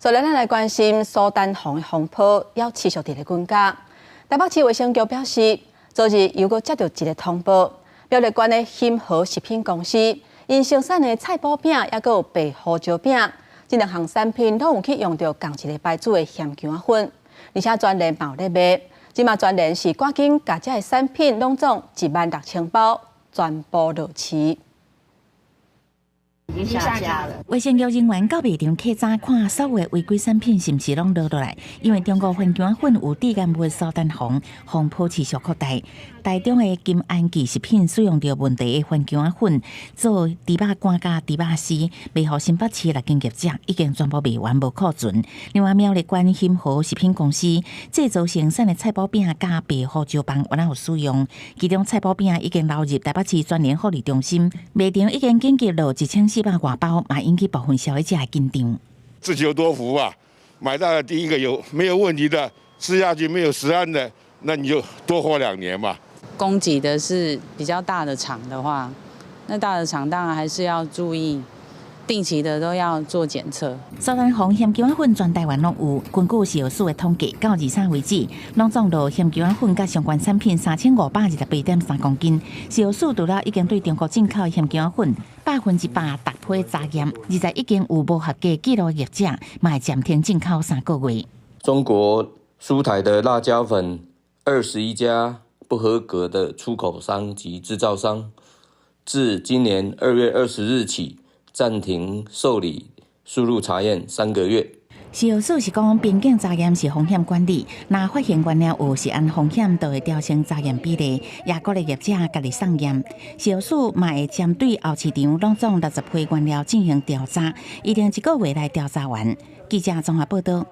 所以咱來關心蘇丹紅的風波，猶持續佇咧滾加。台北市衛生局表示，昨日又閣接到一个通報，苗栗縣的興和食品公司𪜶生產的菜脯餅，猶閣有白胡椒餅，這兩項產品攏有去用著仝一个牌子的薟薑仔粉，而且全聯嘛有咧賣。這馬全聯是趕緊共這个產品攏總16,000包全部落市。已經下架了。衛生局人員到賣場稽查，看所有的違規產品是毋是攏落落來。因為中國番薑仔粉有致癌物蘇丹紅，風波持續擴大。台中的金安記食品使用著問題的番薑仔粉做豬肉乾佮豬肉絲，賣予新北市六間業者，已經全部賣完無庫存。另外，苗栗縣興和食品公司製造生產的菜脯餅佮白胡椒棒，原來有使用，其中菜脯餅已經流入台北市全聯福利中心，賣場已經緊急落1400外包，嘛引起部分消費者的緊張。自求多福啊！買到的第一個有沒有問題的，吃下去沒有食安的，那你就多活2年嘛。供給的是比較大的廠的話，那大的廠當然還是要注意，定期的都要做檢測。蘇丹紅薟薑仔粉全台灣攏有，根據食藥署的統計，到23為止，攏總落薟薑仔粉佮相關產品3528.3公斤。食藥署除了已經對中國進口的薟薑仔粉100%逐批查驗，21間有無合格記錄的業者，嘛會暫停進口3個月。中國輸台的辣椒粉21家不合格的出口商及製造商，自今年2月20日起暫停受理輸入查驗3個月。食藥署是講，邊境查驗是風險管理，若發現原料有食安風險，就會調升查驗比例，也鼓勵業者家己送驗。食藥署嘛會針對後市場攏總60批原料進行調查，一定一個月內調查完。記者綜合報道。